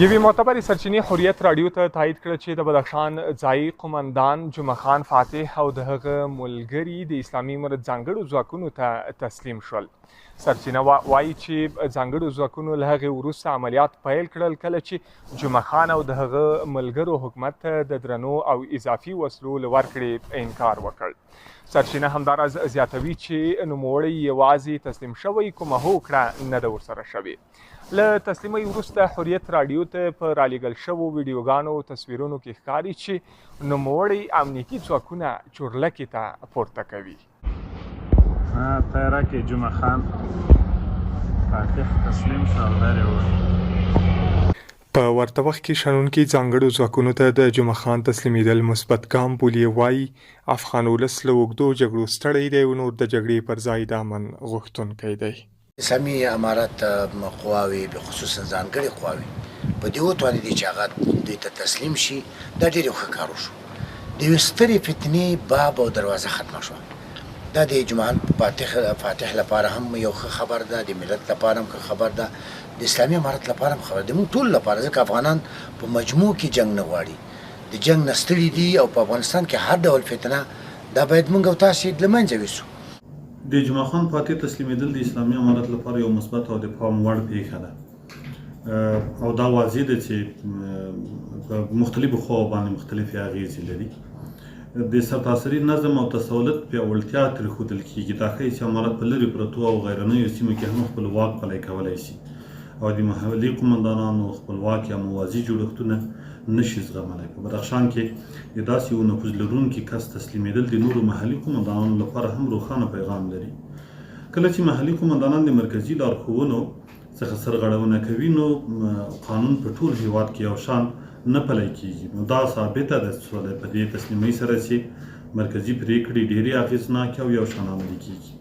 یوې معتبرې سرچینې حریت راډیو ته تایید کړه چې د بدخشان ځایي قومندان جمعه خان فاتح او د هغه ملګري د اسلامي امارت ځانګړو ځواکونو ته تسلیم شول. سرچینه وایي چې ځانګړو ځواکونو له هغې وروسته عملیات پیل کړل کله چې جمعه خان او د هغه ملګرو حکومت ته د درنو او اضافي وسلو له ورکړې انکار وکړ. سرچینه همداراز زیاتوي چې نوموړی یوازې تسلیم شوی، کومه هوکړه نه ده ورسره شوې. له تسلیمۍ وروسته حریت راډیو ته په رالیږل شوو ویډیوګانو او تصویرونو کې ښکاري چې نوموړی امنیتي ځواکونه چورلکې ته پورته کوي. طیاره کې جمعه خان فاتح تسلیم شو او لرې ووت. په ورته وخت کې شنونکي ځانګړو ځواکونو ته د جمعه خان تسلیمېدل مثبت ګام بولي او وايي، افغان ولس له اوږدو جګړو ستړی دی او نور د جګړې پر ځای د امن غوښتونکی دی. اسلامي امارت قواوې خصوصا ځانګړې قواوې په دې وتوانېدې چې هغه دوی ته تسلیم شي، دا ډېر یو ښه کار وشو. د یوې سترې فتنې باب او دروازه ختمه شوه. دا د جمعه فاتح فاتح لپاره هم یو ښه خبر ده، د ملت لپاره هم ښه خبر ده، د اسلامي امارت لپاره هم خبر ده، موږ ټولو لپاره، ځکه افغانان په مجموع کې جنګ نه غواړي، د جنګ نه ستړي دي او په افغانستان کې هر ډول فتنه دا باید موږ او تاسې له منځه ویسو. د جمعه خان فاتح تسلیمېدل د اسلامي امارت لپاره یو مثبت او د پام وړ پېښه ده او دا واضح ده چې په مختلفو خواو باندې مختلفې اغېزې لري. د سرتاسري نظم او تسلط پیاوړتیا ترې ښودل کېږي. دا ښيي چې امارت په لرې پرتو او غیرنیو سیمو کې هم خپل واک پلی کولای شي او د محلي قومندانانو خپلواک یا موازي جوړښتونه نه شي زغملی. په بدخشان کې د داسې یو نفوذ لرونکي کس تسلیمېدل د نورو محلي قومندانانو لپاره هم روښانه پیغام لري. کله چې محلي قومندانان د مرکزي لارښوونو څخه سرغړونه کوي، نو قانون په ټول هېواد کې یو شان نه پلی کېږي. نو دا ثابته ده سوله په دې تسلیمۍ سره چې مرکزي پرېکړې ډېرې اغېزناکې او یو شان عملي کېږي.